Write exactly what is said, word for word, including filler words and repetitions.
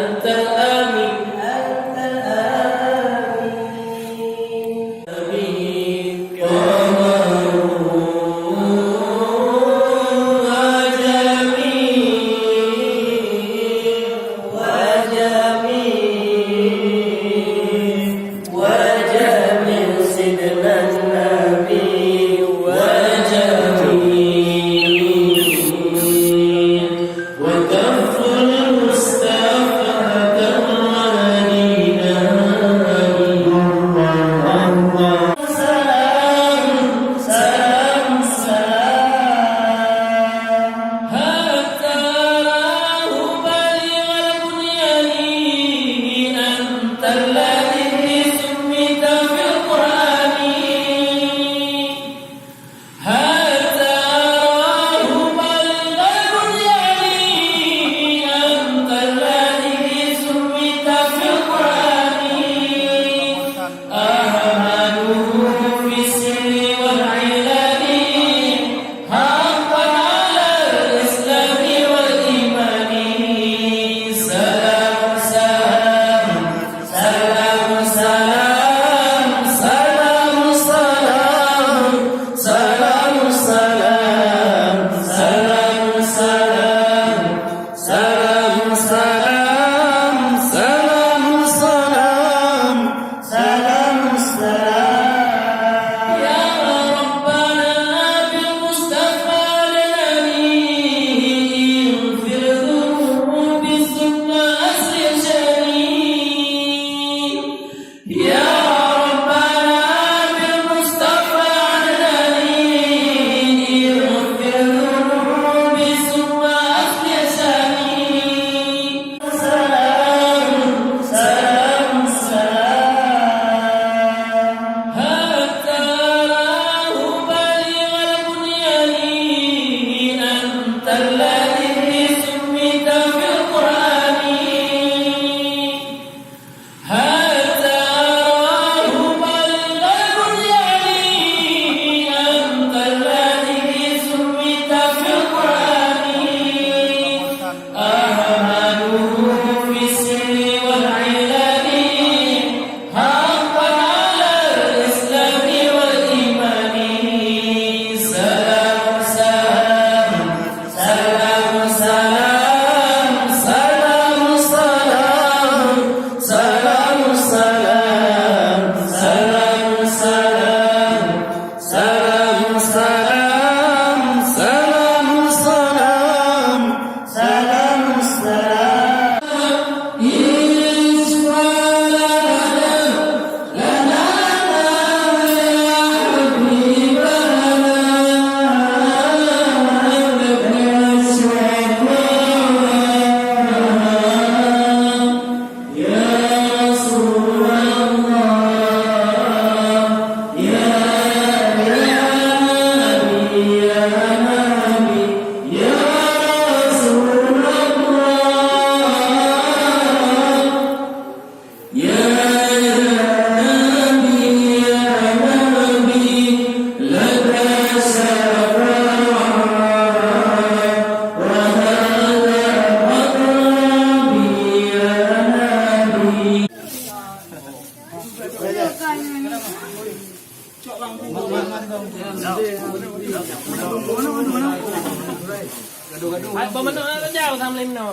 أنت الآمين. أنت الآمين. وجميل سيدنا النبي وجميل وكف المصطفى كرمانينا. سلام، سلام، سلام. حتى أراه بالغ البنيان، أنت الذي سميت في القرآن. حتى أراه بالغ البنيان، أنت الذي سميت في القرآن. أحمده في السر والعلن، حقا على الإسلام والإيمان. سلام، سلام، سلام، سلام، سلام، سلام، سلام، سلام، سلام، سلام. سلام، سلام، سلام، سلام، سلام، سلام. يا ربنا بالمصطفى العدنان، اغفر ذنوبي ثم أصلح شأني. يا ربنا بالمصطفى العدنان، اغفر ذنوبي ثم أصلح شأني. سلام، سلام، سلام. حتى أراه بالغ البنيان، أنت الذي سميت في القرآن. حتى أراه بالغ البنيان، أنت الذي سميت في القرآن. أحمده في السر والعلن، حقا على الإسلام والإيمان. سلام، سلام، سلام، سلام، سلام، سلام، سلام، سلام، سلام، سلام، سلام، سلام، سلام، سلام، سلام. يا نبي، يا نبي، لك الشفاعة وهذا مطلبي يا نبي. Hai, pemenuh nak jauh sama lima.